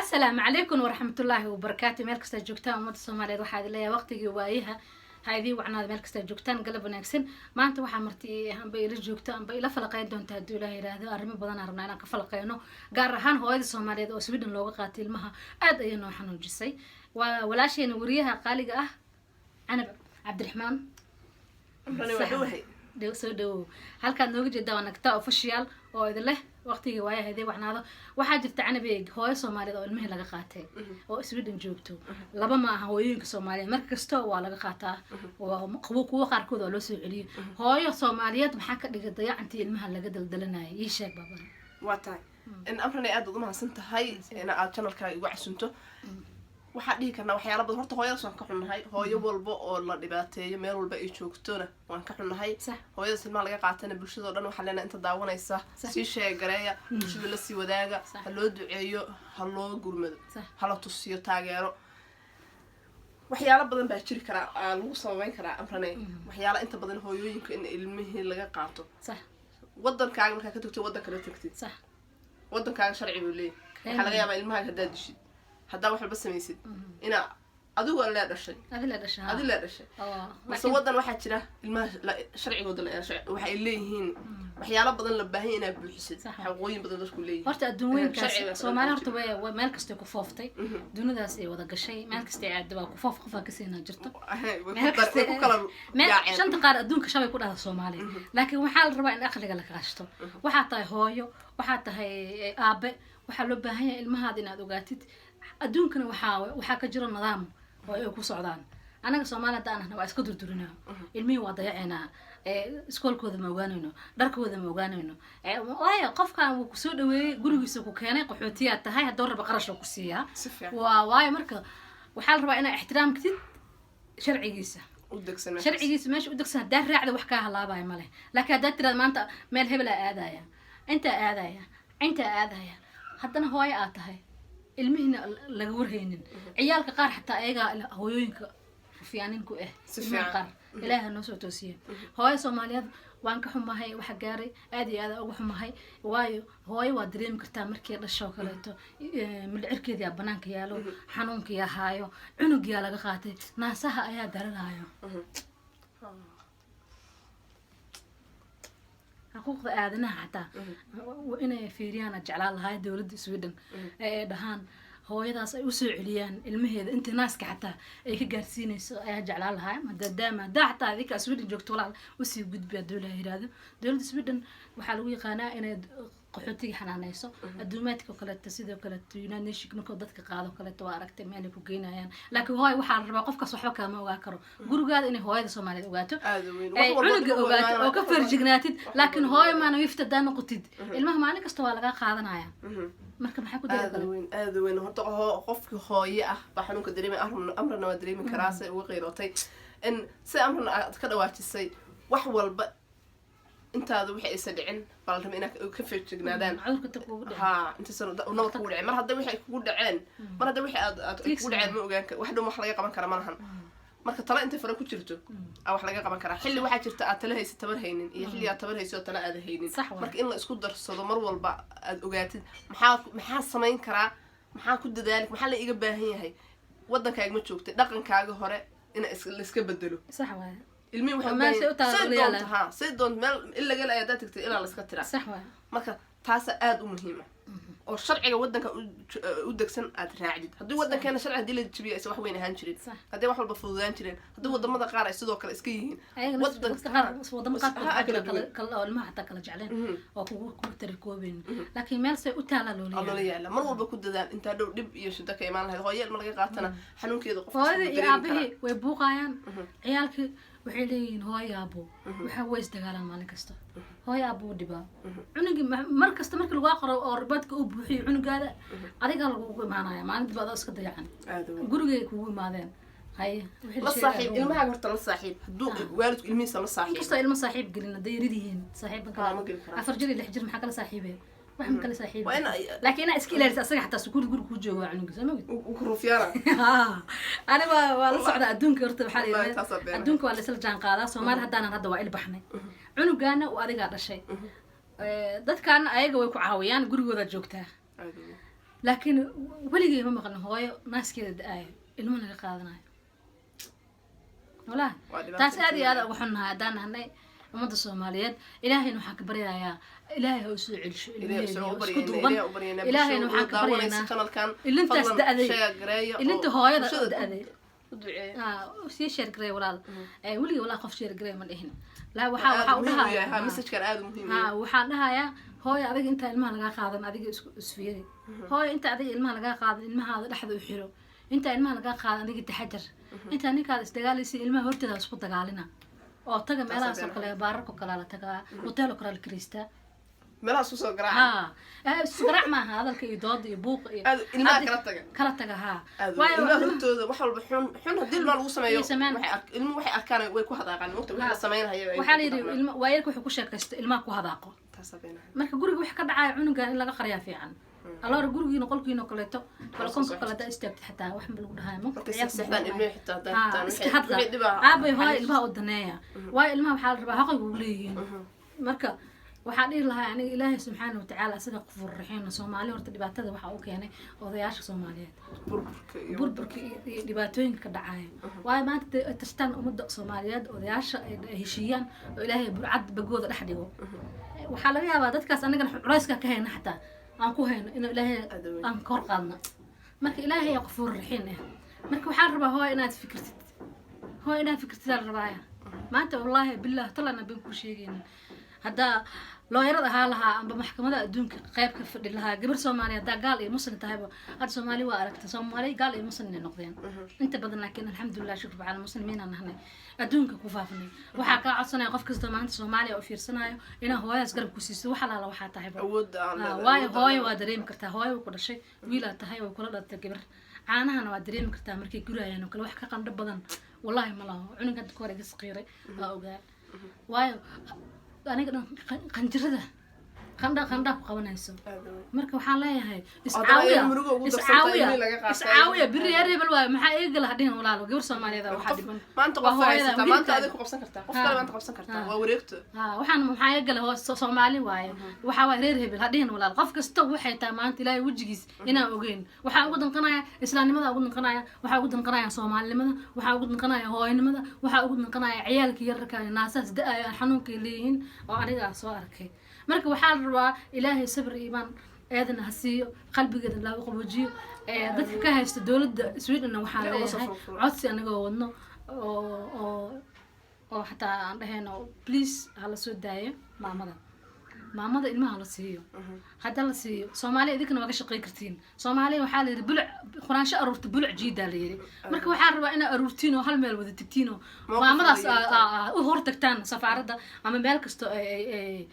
Asalaamu calaykum waraxmatullaahi wabarakaatu. Meel kastaa joogtaan, ummadda Soomaaliyeed, waxaa idin leeyahay waqtigii waayaha ha idiin wacnaada. Meel kastaa joogtaan, galab wanaagsan. Maanta waxaa marti amba ila joogto amba ila falaqeyn doonta, hadduu Ilaah yiraahdo, arrimo badan aan rabnaa inaan ka falaqeyno, gaar ahaan hooyada Soomaaliyeed oo Sweden looga qaatay ilmaha. Aad ayay noo xanuujisay. Waa walaasheena wariyaha qaaliga ah, Canab Cabdiraxmaan. Amrani, waa dhowahay. Soo dhawow. Halkaad nooga jeedaa waa Nagta Official oo idin leh waqtigii waayaha idin wacnaado. Waxaa jirta, Canabeeg, hooyo Soomaaliyeed oo ilmihii laga qaatay oo Sweden joogto. Laba ma aha, hooyooyinka Soomaaliyeed marka kasta waa laga qaataa, kuwa qaarkood waa loo soo celiyay. Hooyo Soomaaliyeed maxaa ka dhigay dayacantii ilmaha laga daldalanayay? Ii sheeg, baba. Waa tahay in Amrani aad baad umahadsan tahay in aad channelkaaga igu casunto. Waxaan dhihi karnaa waxyaala badan. Horta hooyadaas waan ka xunnahay. Hooyo walba oo la dhibaateeyo, meel walba ay joogtona, waan ka xunnahay. Hooyadaas ilmaha laga qaatana, bulshadao dhan waxaa leenahay, inta daawanaysa, sii sheegareeya, bulshada lasii wadaaga, ha loo duceeyo, ha loo gurmado, hala tusiyo taageero. Waxyaalo badan baa jiri karaa aa lagu sababeyn karaa, Amrane, waxyaala inta badan hooyooyinka in ilmihii laga qaato. Wadankaaga markaa ka tagto, waddan kala tagtid, wadankaaga sharci buu leeyahy. Waxaa laga yaabaa ilmahaaga haddaad dishid, haddaa wax walba samaysid, inaa adigoo lee dhashay. Adi la dhasha. Adi lee dhashay. Balse waddan waxaa jira ilmaha sharcigooda waxa ay leeyihiin, waxyaalo badan la baahan inaad buuxisid, xaqooyin badan dadku leeyihiin. Horta adduun weynkaas Sharci baa Soomaali ku horta way meel kastay ku fooftay, dunidaas ay wada gashay. Meel kastay aada waa ku foof, qofaa kaseenaa jirto. Way ku meel way ku kala meel yaaceen. Shanta qaar adduunka shabay ku dhahda Soomaaliya, laakiin waxaa la rabaa in aqliga la kaashto. Waxaa tahay hooyo, waxaa tahay aabe, waxaa loo baahan yahay ilmahaada inaad ogaatid. Adduunkana waxaa ka jiro nidaam oo ay ku socdaan. Anaga Soomaali haddaan ahna waa iska durdurinaa, ilmihii waa dayaceynaa, iskoolkooda ma ogaanayno, dharkooda ma ogaanayno. Waayo qofkan wuu kusoo dhaweeyey, gurigiisa ku keenay, qaxootiyaad tahay, hadduu raba qarash oo ku siiyaa. Si fiican. Waa waayo marka waxaa la rabaa inaa ixtiraamtid sharcigiisa u degsan meeshaas. Sharcigiisa meesha u degsan haddaa raacda, wax kaa halaabaya male. Laakiin haddaad tiraad maanta meel hebelaa aadaya, intaa aadaya, intaa aadaya, haddana hooyo aad tahay, ilmihiina laga warhaynin, ciyaalka qaar xataa ayagaa hooyooyinka rufyaanin ku ah. Si Ilmaha fiican. qaar Ilaaha noo soo toosiye. Hooyo Soomaaliyeed waan ka xumahay waxa gaaray, aad iyo aad uga xumahay. Waayo hooyo waa dareemi kartaa markii dhasho kaleeto, mindhicirkeedii aa banaanka yaalo, xanuunkiyaa haayo, cunugiyaa laga qaatay, naasaha ayaa daranaayo. Xuquuqda aadanaha xataa inay fiiriyaan aan jeclaan lahaa dowladda Sweden ee ay dhahaan hooyadaas ay usoo celiyaan ilmaheeda inta naaska xataa ay ka gaarsiinayso ayaa jeclaan lahaa. Maadaama haddaa xataa adinka Sweden joogto, walaal, usii gudbi hadduu Ilaah yiraahdo. Dowladda Sweden waxaa lagu yaqaanaa inay qaxootiga xanaaneyso adduumaadka oo kaleeto. Sidoo kaleeto United Nation markuu dadka qaado kaleeto, waa aragtay meel ay ku geynayaan. Laakiin hooy waxaa la rabaa, qofkaas waxba kaama ogaa karo gurigaada, inay hooyada Soomaaliyeed ogaato, Aad u weyn. ay Wax walba cunuga dhib u ogaato imaanaya, oo ka wax walba- farjignaatid. wax walba Laakiin dhib u hooyo imaanaya. maana wifta haddaa noqotid, ilmaha maalin kasta waa lagaa qaadanaya. Marka maxaa ku dara Aada kale? u weyn, aada u weyn. Horta qofkii hooye ah baa xanuunka dareemay. Amrana waa dareemi karaa say uga qeyrootay in si Amrana aad ka dhawaajisay. Wax walba intaada wixii aysan dhicin baa la rabay inaad ka feejignaadaan. Cudurka inta kugu dhicin. Ha, intaysan nabad kugu dhicin. Mar hadda wixii ay kugu dhaceen, mar hadda wixii aad ay kugu dhaceen, ma ogaan wax dhan wax laga qaban kara ma lahan. Marka talo intay fara ku jirto aa wax laga qaban karaa. Xilli waxaa jirta aad talo haysa tabar haynin, iyo xilli aad tabar hayso oo talo aada haynin. Sax waay. Marka in la isku darsado, mar walba aad ogaatid maxaa samayn karaa, maxaa ku dadaali, maxaa la iga baahan yahay. Waddankaaga ma joogtay, dhaqankaaga hore in la iska bedelo. Sax waay. Ilmihi waxay Oo u meel baahan say u taalo say la doonto yaalaan. Ha, say doonto meel illegal ay haddaad tagtay ilaa la iska tiraa. Sax waay. Marka taasa aada u muhiim ah oo sharciga waddanka u degsan aad raacdid. Haddii waddankeena sharci hadii la jabiyo aysan wax weyn ahaan jirin, haddii wax walba fududaan jireen, haddii wadamada qaar ay sidoo kale iska yihiin. Ayaga dadka qaar, wadamo qaarkood Ha, waxaa jira kala kala kala oo ilmaha xataa kala jecleen oo kugu tarikoobeyn, laakiin meel say u taalaa loola aa loola yaala. Yaala mar walba ku dadaal intaa dhow dhib iyo shida ka imaan lahayd. Hooyo ilma laga qaatana xanuunkeeda qof kasta Hooyadii wuu iyo dareemi aabihii karaa. way buuqayaan, ciyaalkii waxay leeyihiin hooyo aabo waxa way isdagaalaan maalin kasta, hooyo aabo u dhibaa cunugii. Mar kasta markii lagaa qoro oo ribaadka uu buuxiyo cunugaada, adigaa lagugu imaanaya maalintiba adoo iska dayacan. Aad u weyn. Gurigay kugu imaadeen, haye, wixii La sheegaya saaxiib lagu- ilmahaaga. Horta la saaxiib. Hadduu waalidku ilmihiisa la saaxiib. Inkastoo ilmo saaxiib gelin hadday yarid yihiin saaxiibban Ha, ma geli karaan. 4 jir iyo 6 jir maxaa kala saaxiibeen? Wax ma kala saaxiibi. Waa in Laakiin inaa iska ilaalisa asaga xataa sukuur guriga kuu joogo waa cunuga soo mogid. Uu ku rufyaana. Ani waa la socda adduunka horta. Waxaa la Wallahi, yidhahdaa taasaa been. Adduunka waa la isla jaan qaadaa. Soomaali haddaanan hadda waa ilbaxnay, cunugaana uu adigaa dhashay. Dadkaana ayaga way ku caawiyaan, gurigoodaa joogtaa. Aad u weyn. Laakiin weligay ma maqlin hooyo naaskeeda da-aayo ilmo laga qaadanayo, walahi. Waa dhibaato. Taas aad iyo aad uga xunnahay haddaan nahnay ummadda Soomaaliyeed. Ilaahayna waxaan ka baryayaa Ilaahay ha u soo celisho Ilaahay ilmaheedii soo oo isku baryaynaa, duuban. Ilaahay u baryaynaa. Ilaahayna Bulshada waxaan ka daawanaysa baryaynaa channelkan, ilintaas fadlan da'day, share gareeya oo ilinta hooyada bulshada da'day. u duceeya. Sii share garey, walaal. Weligay walaa qof share garey ma dhihin. La waxaa Aad waxaa u muhiim u yahay, dhahayaa message-kan aad muhiim u ha yahay. Waxaan dhahayaa, hooyo, adiga intaa ilmaha lagaa qaadan, adiga isku isfiiri. Hooyo, inta adiga ilmaha lagaa qaadan, ilmahaada dhexda u xiro. Inta ilmaha lagaa qaadan, adiga taxajar. Intaa ninkaada isdagaalaysa, ilmaha horteeda isku dagaalina oo taga meelahaas oo kale, baararka kale la tagaa, hotel oo kale la kiriistaa. Meelahaas kusoo garaaca. Ha, isku garaac maaha, hadalka iyo dooda iyo buuqa iyo Aad ilmaha kala taga. Kala taga, ha. Aad Waayo ilmaha hortooda wax walba xun xun haddii ilmaha lagu sameeyo, Ay sameeyaan. waxay ilmuhu waxay arkaan way ku hadaaqaan, mogta wixii la sameynaya ay Waxaa la ku yidhi dhaqmaan. Ilma waayarka wuxuu ku sheekaysto ilmaha ku hadaaqo. Taasaa beenaha. Marka guriga wax ka dhacaya cunugan in laga qariyaa fiican. Alloora gurigiina, qolkiina kaleeto, balkoonka kale hadaa istaagtid, xataa wax ma lagu dhahayo. Markay seexdaan ilmihi xitaa hadaa xitaa Iska hadla. Wixii dhibaa Aabay, hooyo, xalis. ilmaha u daneeya, waayo ilmaha waxaa la rabaa xaqay ugu leeyihiin. Marka waxaa dhihi lahaa aniga, Ilaahay subxaana watacaala asaga qafuur raxiimna. Soomaali horta dhibaatada waxaa u keenay odayaasha Soomaaliyeed. Burburka iyo Burburka iyo dhibaatooyinka ka dhacaya. Waayo maanta dee ay tashtaan ummadda Soomaaliyeed, odayaasha ay heshiiyaan oo Ilaahay burcad bagooda dhex dhigo, waxaa laga yaabaa dadkaas anagana culayska ka hayna, xataa aan ku hayno, inuu Ilaahay Aad weyn. aan kor qaadno. Marka Ilaahay yaa qafuur raxiim ah. Marka waxaa la rabaa, hooyo, inaad fikirtid. Hooyo, inaad fikirtid aa la rabaaya maanta. Wallaahi billah talana been kuu sheegaynin, haddaa looyarad ahaa lahaa amba maxkamada adduunka qayb ka fadhi lahaa, gabar Soomaaliya haddaa gaal iyo muslim tahayba, hadda Soomaali waa aragta, Soomaali gaal iyo muslim inay noqdeen inta badan. Laakiin alxamdulilah, shukr bacala, muslimiinaan nahnay, adduunka ku faafnay. Waxaa kaa codsanaya qof kastoo maanta Soomaaliya oo fiirsanayo inaa hooyadaas garab ku siiso, wax alaala waxaa tahayba. Awoodda aan leedahay, waayo awoodda aan hooyo leedahay. Waa dareemi kartaa, hooyo way ku dhashay, wiilaa tahay, way kula dhalatay gabar. Caanahana waa dareemi kartaa markay gurayaan oo kale, wax ka qandho badan wallahi ma laho. Cunug hadda kahor iga saqiiray waa ogaa, waayo aniga dhan qanjirada qandha qandhaa ku qabanayso. Aad weyn. Marka waxaan leeyahay, Haddana iscaawiya. ayay murugo ugu darsantay Iscaawiya. ilmihii laga qaatay. Iscaawiya. Biri reer hebel waayo, maxaa iga gala hadhihin, walaalo. Gabar Soomaaliyeed waxaa Qof dhiban maanta waa qof hooyada, haysataa maanta wiilkaaga. Adig ku qabsan kartaa, qof Ha. kale maanta qabsan kartaa. Waa wareegto. Ha, waxaan maxaa iga gala Soomaali waaye, waxaa waaye reer hebel hadhihin, walaal. Qof kasta waxay tahay maanta Ilaahay wejigiis inaan ogeyn. Waxaa ugu danqanaya islaamnimada, ugu danqanaya, waxaa ugu danqanaya soomaalinimada, waxaa ugu danqanaya hooyanimada, waxaa ugu danqanaya ciyaalka yararka naasaas da-ayo aan xanuunkay leeyihiin oo aniga aan soo arkay. Marka waxaa la rabaa Ilaahay sabir iyo iimaan eedana ha siiyo, qalbigeeda laagu qaboojiyo. Dadka ka haysta dowladda Sweden waxaan Ilaahay uga soo leeyahay furfuro. codsi anagoo wadno oo xataa aan dhahayno, please hala soo daayo maamada, maamada ilmaha la siiyo. Hadda la siiyo, Soomaaliya idinkana waa ka shaqey kartiin. Soomaaliya waxaa la yidhi buluc quraansho aruurta buluc jiidaa la yidhi. Marka waxaa rabaa inaad aruurtiin oo hal meel wada tegtiin oo Mowqif maamadaas wada yeelataan. u hor tagtaan safaaradda ama meel kasto ay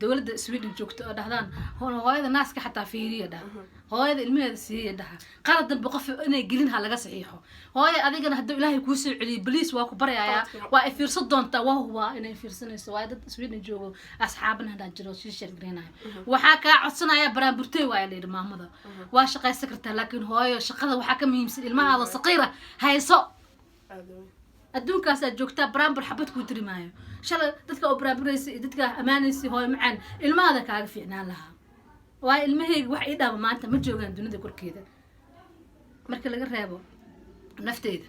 dowladda Sweden joogto oo dhahdaan, "Hooyada naaska xataa fiiriya," dhaha, "hooyada ilmaheeda siiya," dhaha, "qalad dambe qof inay gelin ha laga saxiixo." Hooya, adigana hadduu Ilaahay kuu soo celiyo, baliis waa ku baryayaa. Waa ay fiirsan doontaa, waa hubaa inay fiirsanayso, waayo dad Sweden joogo asxaabana hadaan jiro sii sheergareynayo. Waxaa kaa codsanaya baraanburtey waaya la yidhi, maamada waa shaqaysan kartaa, laakiin hooyo, shaqada waxaa ka muhiimsan ilmahaada saqiira hayso. Aad weyn. Adduunkaas aad joogtaa baraanbur xabad kuu tiri maayo. Shalay dadka oo baraanburaysa iyo dadka ammaanaysa, hooyo macaan, ilmahaada kaaga fiicnaan lahaa, waayo ilmahayga wax ii dhaaba maanta ma joogaan dunida korkeeda, marka laga reebo nafteyda.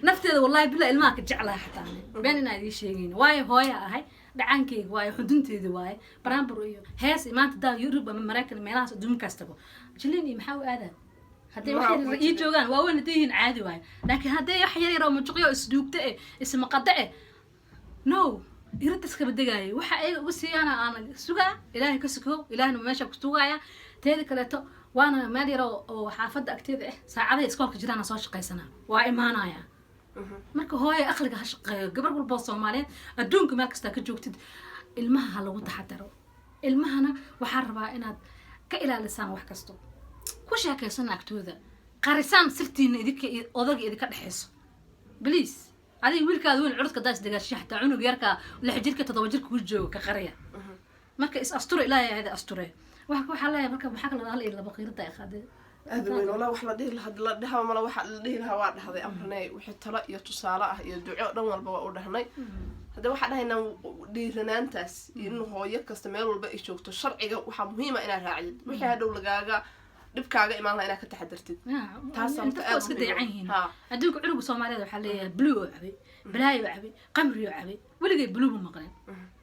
Nafteeda wallahi bilaa ilmaha ka jeclaha xataa ani. Been inaa idiin sheegayn, waayo hooya ahay, dhacaankayga waayo, xudunteeda waaye. Baraanbur iyo hees iyo maanta daa Yurub ama Maraykan meelahaas adduunkaas tago, jiliin iyo maxaa u aadaa hadday wax Maxaa yar kuma ii jirin? joogaan. Waaweyn hadday yihiin caadi waayo, laakiin hadday wax yar yar oo mujuqyo isduugta eh ismaqada eh, no, irinta iskaba degaayo. Waxa ayaga uga siiyaana aan sugaa, Ilaahay ka suko, Ilaahna meesha ku sugaaya. Teeda kaleeto waana meel yar oo xaafadda agteeda ah, saacadaha iskoolka jiraana soo shaqaysanaa, waa imaanaya. Marka hooyo, aqliga ha shaqeeyo. Gabar walboo Soomaaliyeed adduunka meel kastaa ka joogtid, ilmaha ha lagu taxadaro. Ilmahana waxaa rabaa inaad ka ilaalisaan wax kasto, ku sheekaysana agtooda, qarisaan sirtiina idinka iyo odaga idinka dhexayso, please. Adiga wiilkaada weyn curudka hadaa isdagaashiya, xataa cunug yarka 6 jirka, 7 jirka ku jooga ka qariya. Marka is asture, Ilaahay ayada asture. Waxaa leeyahay marka maxaa kala hal iyo laba qiirada ay qaadeen. Aada weyn walaa. Wax la dhihi lahaa la dhahaba mala, waxa la dhihi lahaa waa dhahday Amrane. Wixii talo iyo tusaale ah iyo duco dhan walba waa u dhahnay. Hadda waxaa dhahaynaa dhiiranaantaas iyo in hooyo kasta meel walba ay joogto sharciga waxaa muhiima inaad raacdid, wixii hadhow lagaaga dhibkaaga imaan lahaa inaad ka taxadartid. Taas horta dadka aad iska muhiim dayacan ah. yihiin. Adduunka cunuga Soomaaliyeed waxaa leeyahay blue oo cabay, balaayo oo cabay, qamri oo cabay. Weligay blue ma maqlin,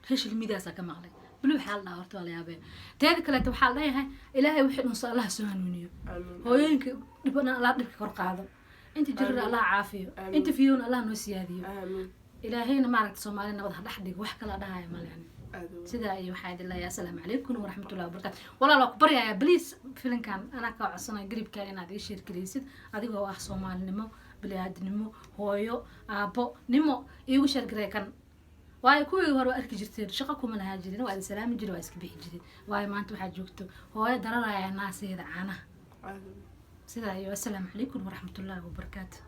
social mediaasaa ka maqlay. Blue waxaa la dhahaa horta waa la yaabee. Teeda kaleeto waxaa la leeyahay Ilaahay wixii dhunso Allah soo hanuuniyo. Amiin. Hooyooyinka dhibana Allah dhibka kor qaado, inta jirana Allah caafiyo, inta fiyowna Allah noo siyaadiyo. Amiin. Ilaahayna maaragta Soomaali nabad ha dhex dhigo. Wax kala dhahaya male yani. Aada weyn. Sidaa iyo waxaa idin leeyahay asalaamu calaykum waraxmatullahi wabarakatu. Walaal, waa ku baryayaa, please, filinkan anaa kaa codsanaya garibkaan inaad ii share gareysid, adigoo ah Soomaalinimo, biniaadnimo, hooyo, aabbo nimo iigu share garee kan. Waayo kuwii hore waa arki jirteen, shaqo kuma lahaa jirin, waa idin salaami jirin, waa iska bixi jirin. Waayo maanta waxaa joogto hooyo dararaya naaseeda caanaha. Aada weyn. Sidaa iyo asalaamu calaykum waraxmatullahi wabarakaatu.